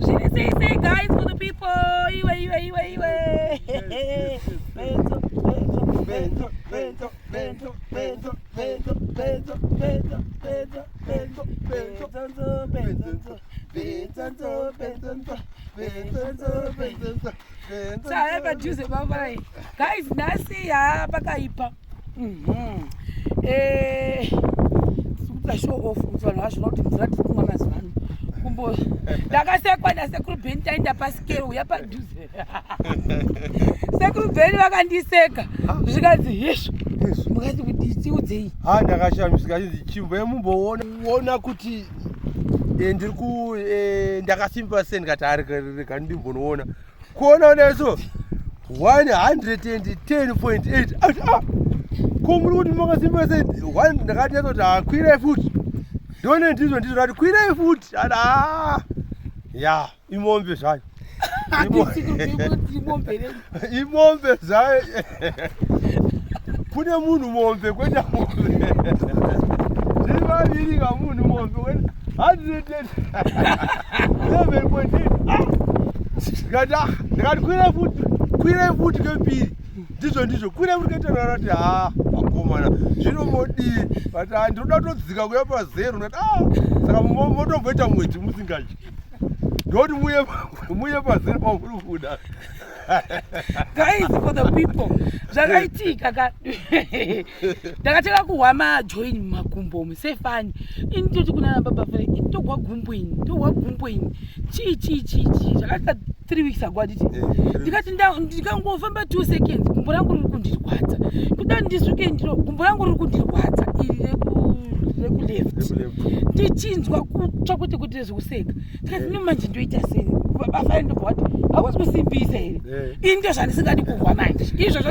Zviri sei sei, guys, for the people? Iwe, iwe, iwe, iwe. Benzo, benzo, benzo, benzo, benzo, benzo, benzo, benzo, benzo, benzo, benzo, benzo, benzo, benzo, benzo, benzo, benzo, benzo. Taya padhuze paparai. Guys, nhasi ha pakaipa. Eh, tiri show off kuti vanhu vazviona kuti mvura tiri kumwa mazuva ano. Kumbo ndakasekwa nasekuru Bheni, taenda pasikero, uya padhuze. Sekuru Bheni vakandiseka, zvikanzi, "Hesvo, mukati kuti tiudzei." Ha, ndakashamisika, chinzi chimbo yemumboona ona kuti ndiri ku ndakasimba sei. Ndikati, "Ari, rega ndimbonoona." Kuona neso 110.8. Ati, "Ah, ko muri kuti makasimba sei?" One, ndakati nyatso "Akwirai futi ndione." Ndizvo ndizvo, ndati, "Kwirai futi." Ati, "Ah, ya, imombe zvayo." Handisi mombe rei? Imombe zvayo. Kune munhu mombe, kwete mombe zviri vaviri kamunhu mombe kwete 111.8. Ndikati, "Ah," ndikati, "Kwirai futi, kwirai futi kepiri." Ndizvo ndizvo, kwirai futi ketanhatu. Ati, "Ha, vakomana, zvino modii?" But, "Ah, ndinoda kutodzika kuya pazero." Ndati, "Ah, saka motomboita mwedzi musingadyi, ndoti muye muye pazero pamuri kuda." Guys, for the people, zvakaitika ka, ndakatanga kuhwa majoin mumakumbo umu sefani. Ini toti kuna baba fere, ini tohwa gumbo, ini tohwa gumbo, ini chii chii chii chii? Zvakaita 3 weeks ago, handiti? Ndikati ndikangofamba 2 seconds, gumbo rangu riri kundirwadza. Kuda ndisuke ndiro, gumbo rangu riri kundirwadza iri rekuleft, ndichinzwa kutsva kwete kwete zvekuseka. Ndikati, "No, manje ndoita sei?" Baba Fai ndobva wati, "Hausi kusimbisa here?" Ini ndo zvandisingadi kuhwa manje izvozvo,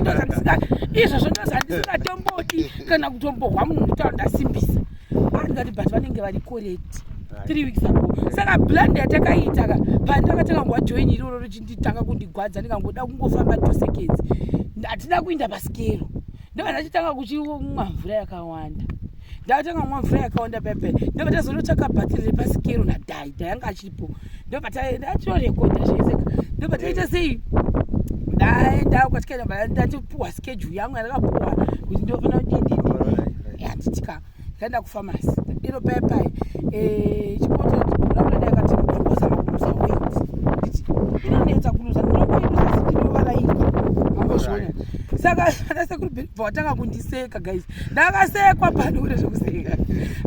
izvozvo ndo zvandisingatombodi kana kutombohwa munhu nditaura ndasimbisa. Ah, ndikati, "But vanenge vari correct." 3 weeks ago. Saka blunder yatakaita ka, pandakatanga nguva join iroro richinditanga kundigwadza, ndikangoda kungofamba 2 seconds, hatina kuinda pasikero. Ndobva ndachitanga kuchimwa mvura yakawanda. Ndakatanga kumwa mvura yakawanda pepe, ndobva tazonotsvaka bhatiri repasikero nadhai dhai anga achipo. Ndobva ndachiorekodha zvese. Ndobva taita sei, ndaenda kwatikaenda, ndatipuhwa schedule yangu yandakapuhwa kuti ndofanira kudididi, handitika. Ndaenda kufamasi iro paipai chimotorakuda, akati, "Ndingozama kuluza weight." Nditi, "Inonetsa kuluza, ndinongoiluza, asi ndinovarairwa." Ambozviona. Saka anasekuru bva watanga kundiseka. Guys, ndakasekwa pano kune zvekuseka,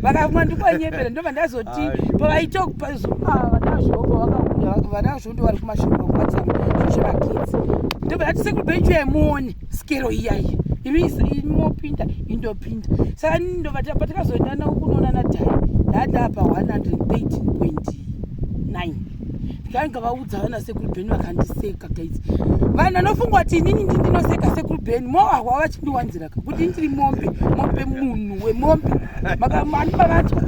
vakamwa ndikonyepera. Ndobva ndazoti pavaita vanazvombo vakauya, vanazvondo vari kumashoko kubatira zvemagetsi. Ndobva ndati, "Sekuru Benchu, yaimuone skero iyaiya, imi imopinda, indopinda." Saka ndobva patakazoendana kunoona nadhai, ndandapa 113.9. Ndikanga vaudza vana sekuru Bheni, vakandiseka. Guys, vanhu vanofunga kuti inini ndi ndinoseka sekuru Bheni, movahwa vachindiwanzira ka kuti ndiri mombe, mombe, munhu wemombe. Andibavatswa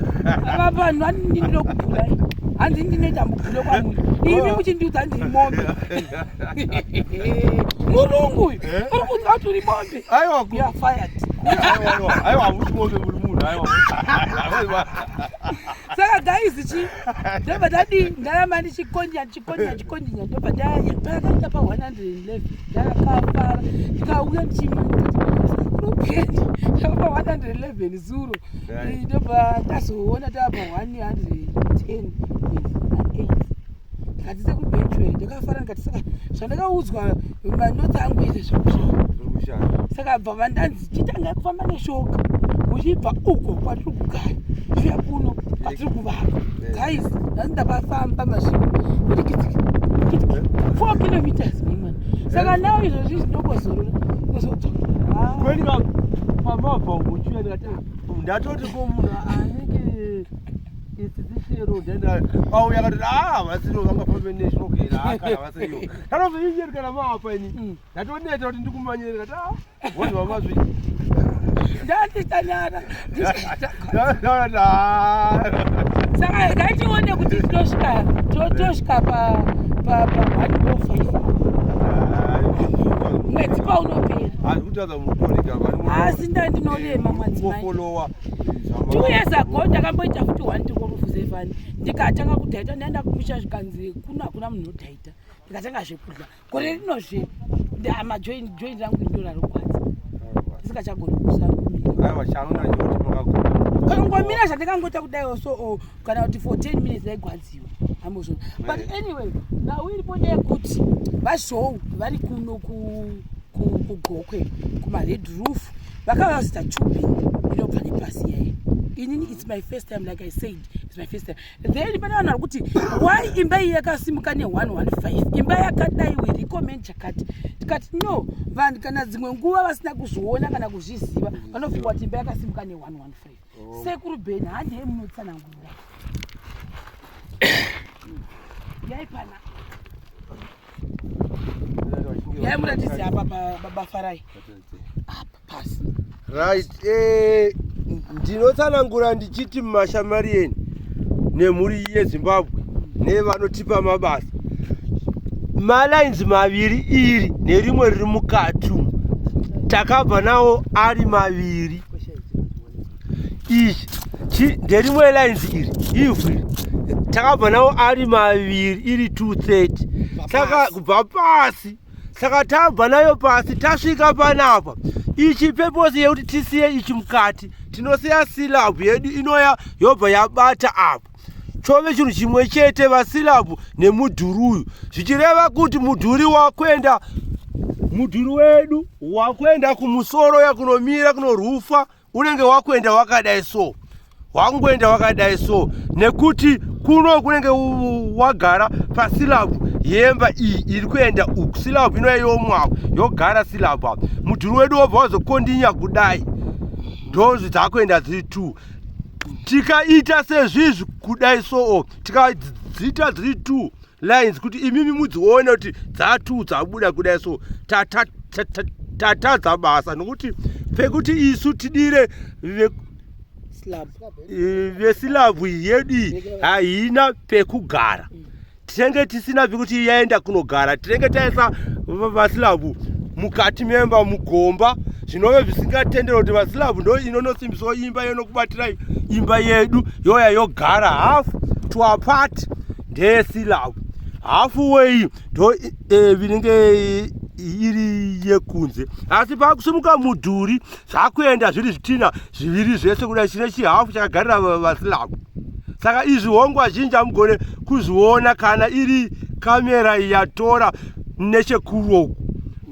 vanhu vanini, ndinokubhurai, hanzi ndinoita mubhule kwamuri imi muchindiudza ndiri mombe. Murungu uyu uri kunzwa kuti uri mombe. Aiwa. You are fired. Aiwa, aiwa, hamusi mombe, muri munhu, aiwa. Saka guys, chi ndobva ndadii, ndaramba ndichikondinya, ndichikondinya, ndichikondinya. Ndobva ndakaita pa111. Ndakafara, ndikauya ndichimani ndakapa 111 zuro. Ndobva ndazoona tapa 110.8. Ndikati, "Sekubenchwe." Ndakafara, ndikati, "Saka zvandakaudzwa manotsi angu ese zvakushanda." Saka bva vandanzi, "Chitanga kufamba neshoka uchibva uko kwatiri kugara zviya kuno kwatiri kuvaka." Guys, nhasi ndakafamba masviko kuti kitiki kitiki 4 kilometers, mwana. Saka now izvozvi ndongozorora kuzodzoka. Kwenika pamabva uchiuya, ndikati, ndatoti ko munhu anenge isisishero ndenda auya, akati, "Ah, vasiro vangafambe neshokera kana vasiriyo." Ndatozoinyeri kana maapa ini. Ndatoneta kuti ndikumanyere, ndikati, "Ah, wozva mazvi." Ndanditanyara. Ndaona, "Ah." Saka ngatione kuti tosvika tosvika pa 105 mwedzi paunopera. Handikutaza mutorika. Asi ndandinorema, madzimai. Kungofolowa. 2 years ago ndakamboita futi one tikorufuzefani, ndikatanga kudhaita. Ndaenda kumusha, zvikanzi kuno hakuna munhu unodhaita. Ndikatanga zvekudya. Gore rinozve majoint joint rangu ndo rarogwadza, ndisingachagoni kusamira. Aiwa, chanoda chekuti makagona. Kangomira zvandikangoita kudaiwo so kana kuti for 10 minutes ndaigwadziwa ambozvona. But anyway, nhau iripo ndeyekuti vaZhou vari kuno kuGokwe, kumaRed Roof, vakavazita tubing inobva nepasi yayo. Inini it's my first time, like I said, it's my first time. Then pane vanhu vari kuti, why imba iyi yakasimuka ne115, imba yakadai? We recommend chakati. Tikati no, vanhu kana dzimwe nguva vasina kuzviona kana kuzviziva, vanofunga kuti imba yakasimuka ne115. Sekuru Ben, handei munotsanangurira yaipana yaimuratidzi apa baba Farai, apa pasi. Right, ndinotsanangura ndichiti mumashamarieni nemhuri yeZimbabwe nevanotipa mabasa, malines maviri iri nerimwe riri mukati umu, takabva nawo ari maviri. Izvi nderimwe lines iri, ivhu iri takabva nawo ari maviri, iri 230. Saka kubva pasi, saka tabva nayo pasi, tasvika panapa, ichi purpose yekuti tisiye ichi mukati, tinosiya slab yedu inoya yobva yabata apa, chove chinhu chimwe chete, vaslab nemudhuri uyu, zvichireva kuti mudhuri wakwenda, mudhuri wedu wakwenda kumusoro yakunomira kunorufa, unenge wakwenda wakadai so, wangoenda wakadai so, nekuti kuno kunenge wagara paslab yemba iyi iri kuenda uku. Slab inoya yomwako, yogara slab apa, mudhuri wedu wobva wazokondinya kudai. Ndozvi dzakuenda dziri two. Tikaita sezvizvi kudai so, tikadziita dziri two lines kuti imimi mudzione kuti dza2 dzabuda kudai so, tatadza basa, nokuti pekuti isu tidire veslab yedu iyi haina pekugara. Tinenge tisina pekuti yaenda kunogara, tinenge taisa vaslab mukati memba mugomba, zvinove zvisingatendera kuti vaslab ndo inonosimbiswa imba inokubatira imba yedu, yoya yogara half to apart ndeyeslab, half way ndo inenge iri yekunze. Asi pakusimuka mudhuri zvakuenda zviri zvitina zviviri zvese kudai, chine chihafu chakagarira vaslab. Saka izvi hongu azhinji hamugone kuzviona. Kana iri kamera yatora nechekuroku,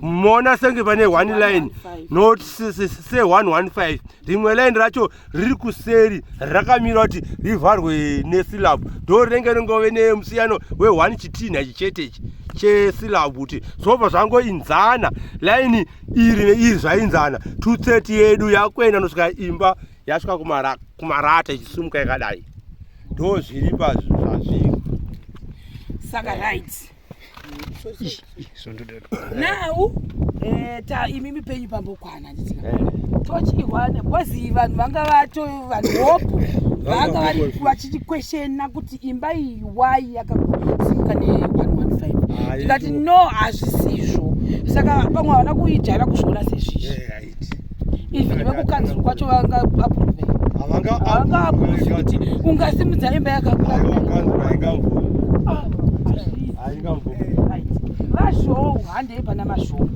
moona senge pane one line, not se115. Rimwe line racho riri kuseri rakamira kuti rivharwe neslab, ndo rinenge ringove nemusiyano we1 chitinha ichi chete ichi cheslab, kuti zvobva zvangoinzana. Line iri neiri zvainzana, 230 yedu yakuenda nosvika imba yasvika kumarata ichisimuka yakadai. Ndo zviri pazvazviri. Saka right now, ta imimi penyu pambokwana, nditika tochihwa because vanhu vanga vato vanhu hope vanga vari vachikweshena kuti imba iyi wai yakasimuka ne115. Tikati no, hazvisizvo. Saka pamwe havana kuijaira kuzviona sezvizvi. Even vekukanzuru kwacho vanga approve, havanga approve kuti ungasimudza imba yakakura. Ah, hazvisi. Right. VaZhou, handei pana maZhou.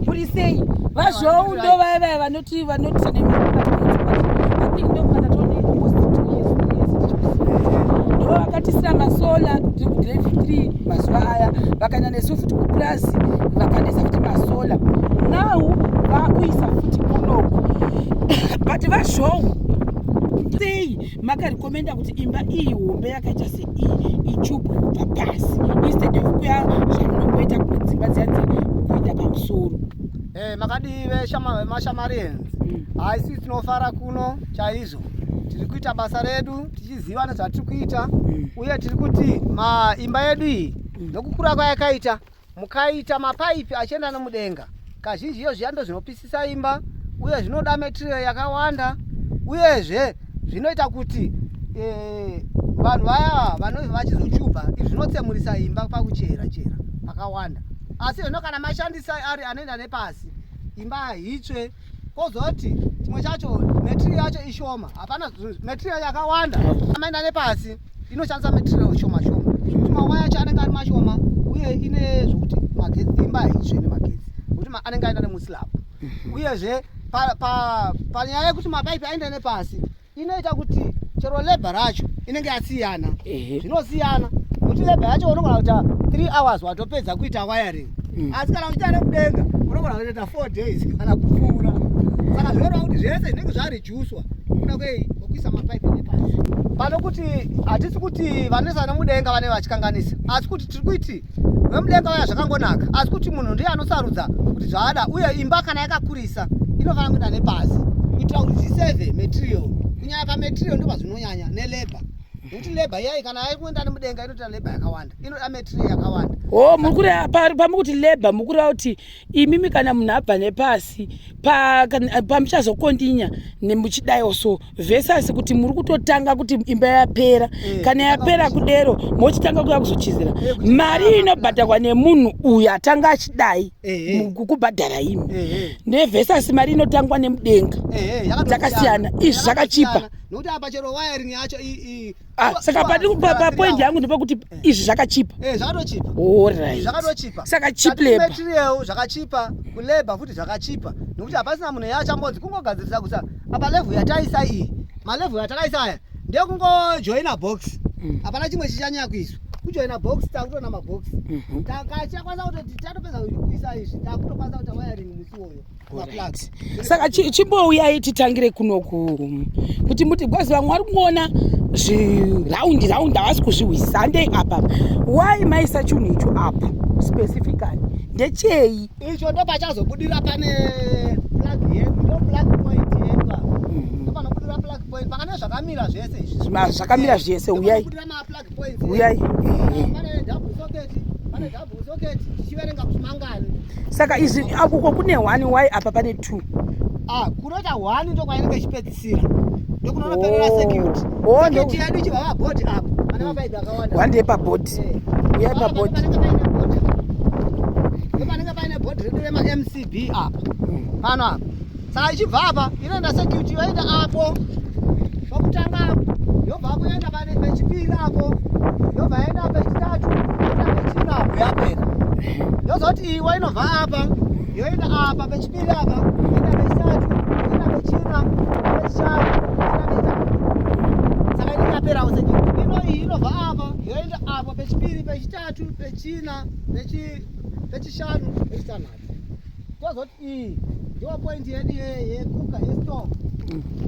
Muri sei, vaZhou? Ndo vaya vaya vanoti vanoti I think ndokana tone almost 2 years, 3 years tichikuziva. Ndo vakatisira masolar tiri kugrade 3 mazuva aya. Vakaenda nesu futi kupurazi, vakanesa futi masolar. Now vakuisa futi kunoku. But vaZhou, sei makarecommenda kuti imba iyi hombe yakaita seiyi ichubwe kubva pasi instead of kuya zvamunomboita kune dzimba dziya kuenda pamusoro? Makadii vemashamarians? Hai, isi tinofara kuno chaizvo. Tiri kuita basa redu tichiziva nezvatiri kuita, uye tiri kuti imba yedu iyi, nokukura kwayakaita, mukaita mapaipi achienda nomudenga kazhinji, iyo zviya ndo zvinopisisa imba, uye zvinoda material yakawanda, uyezve zvinoita kuti vanhu vaya vanove vachizochubha izvi, zvinotsemurisa imba pakuchera chera pakawanda. Asi zvino kana mashandisa ari anoenda nepasi, imba haitsve. Kozoti chimwe chacho, material yacho ishoma, hapana material yakawanda. Amaenda nepasi inoshandisa material shoma shoma, zvekuti mawaya acho anenge ari mashoma, uye ine zvokuti magetsi, imba haitsve nemagetsi nekuti anenge aenda nemuslab. Uyezve panyaya yekuti mapaipi aenda nepasi, inoita kuti chero labour racho inenge yasiyana. Zvinosiyana nekuti labour yacho unogona kuita 3 hours watopedza kuita wiring, asi kana uchiita nekudenga unogona kutoita 4 days kana kupfuura. Saka zvinoreva kuti zvese zvinenge zvareducewa kuda kwei kwekuisa mapaipi nepasi. Pano kuti hatisi kuti vanoisa nemudenga vane vachikanganisa, asi kuti tiri kuiti vemudenga vaya zvakangonaka, asi kuti munhu ndiye anosarudza kuti zvaada. Uye imba kana yakakurisa inofanira kuenda nepasi kuitira kuti zvisave material, kunyanya pamaterial ndo pazvinonyanya, nelabour, nekuti labour iyai kana yaikuenda nemudenga inoita labour yakawanda, inoda material yakawanda. O, muri kureva pamukuti labour, muri kureva kuti imimi kana munhu abva nepasi pamuchazokondinya nemuchidayo so, versus kuti muri kutotanga kuti imba yapera, kana yapera kudero mochitanga kuya kuzochizira, mari inobhadharwa nemunhu uyu atanga achidai kukubhadhara imi, neversus mari inotangwa nemudenga, dzakasiyana. Izvi zvakachipa. Nokuti apa chero wiring yacho Ah, saka papoint yangu ndepekuti izvi zvakachipa. Zvakatochipa. Alright. Zvakatochipa. Saka cheap labor. Material zvakachipa, kulabour futi zvakachipa, nekuti hapasina munhu yaachambodzi kungogadzirisa kusa apa. Level yataisa iyi, malevel yatakaisa aya ndekungojoina box. Hapana chimwe chichanyanya kuiswa, kujoina box, takutoona mabox. Takachakwanisa kutoti tatopedza kuisa izvi, takutokwanisa kuita wiring musi uwoyo, maplugs. Saka chimbouyai titangire kunoku kuti muti, because vamwe vari kungoona zviraundi raundi, havasi kuzvihwisisa. Handei apa. Why maisa chinhu icho apo specifically? Ndechei? Icho ndo pachazobudira pane plug yedu, ndo plug point yedu apa. Ndo panobudira plug point pakane zvakamira zvese izvi. Zvakamira zvese, uyai. Panobudira maplug points. Uyai. Pane double socket, pane double socket, tichiverenga kuti mangani. Saka izvi uko kune one, why apa pane two? Ah, kunoita one ndo kwainenge ichipedzisira, ndokunonoperera circuit. Oh, Circuit yedu ichibva pabhodhi apo pane mapaipi akawanda. One ndepabhodhi. Uyai Apa pabhodhi. panenge paine bhodhi, ndo panenge paine bhodhi redu remaMCB apa, pano apa. Saka ichibva apa inoenda circuit, yoenda apo pokutanga apo, yobva apo yoenda pane pechipiri apo, yobva yaenda pechitatu, yoenda pechina apo, yapera. Yozoti iwa inobva apa yoenda apa pechipiri apa, yoenda pechitatu, yoenda pechina, yoenda pechishanu, yoenda pechitatu. Saka inenge yaperawo circuit ino. Iyi inobva apa yoenda apo pechipiri, pechitatu, pechina, pechishanu, pechitanhatu. Tozoti iyi ndiyo point yedu yecooker, yestove,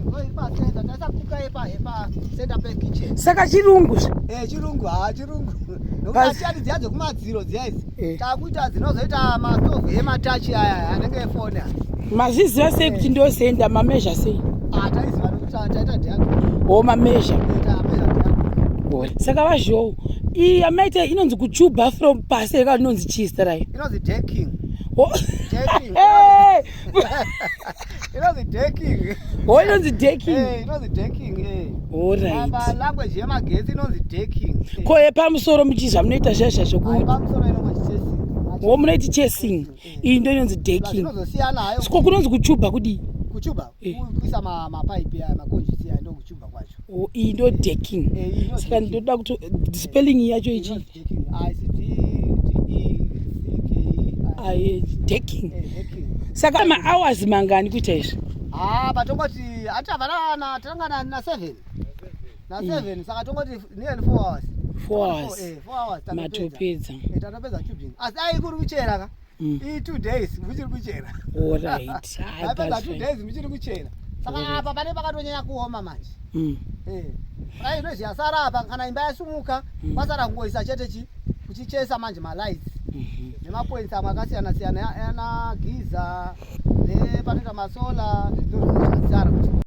ndo iri pacenter. Taisa cooker yepacenter pekitchen. Saka chirungu zve. Chirungu, ha, chirungu, nokuti hatiyadi dziya dzekumadziro dziya idzi. Takuita dzinozoita mastovhu ematachi aya anenge efoni aya. Mazviziva sei kuti ndo center? Mameasure sei? Ah, taiziva nekuti taita diagram. O, mameasure. Tameasure diagram. Saka vazhou, iyi yamaita inonzi kuchuba from pasi yaka inonzi chii zita rayo? Inonzi decking. Oh. Decking. Hey! Inonzi decking. Oh, inonzi decking. Inonzi decking. Alright. Pa language yemagetsi inonzi decking. Ko yepamusoro muchi zvamunoita zvezva Ai, zvoku pamusoro inongo chasing. O, munoiti chasing, iyi ndo inonzi decking. Zvinozosiyana hayo. Ko kunonzi kuchuba kudii? Kuchuba, kuisa mapaipi aya, maconduit aya, ndo kuchuba kwacho. O, iyi ndo decking. Eh, iyi ndo Saka decking. ndoda kuti spelling yacho ichi? Inonzi decking. Ah, isi D D E C K I. Ai, decking. Decking. Saka mahours mangani kuita izvi? Ah, patongoti hati havana na tanga na 7. Na 7, saka tongoti nearly 4 hours. 4 hours. 4 hours tatopedza. Matopedza. Tatopedza tubing. Asi ai kuri kuchera ka. I 2 days muchiri kuchera. Alright. Ah, Tapedza that's 2 fine. days muchiri kuchera. Saka apa pane pakatonyanya kuoma manje. Ai, inozi yasara apa kana imba yasumuka, kwasara kungoisa chete chi kuchichesa manje malights nemapoints amwe akasiyana siyana, ana geyser nepanoita masolar, ndozvasara kuti.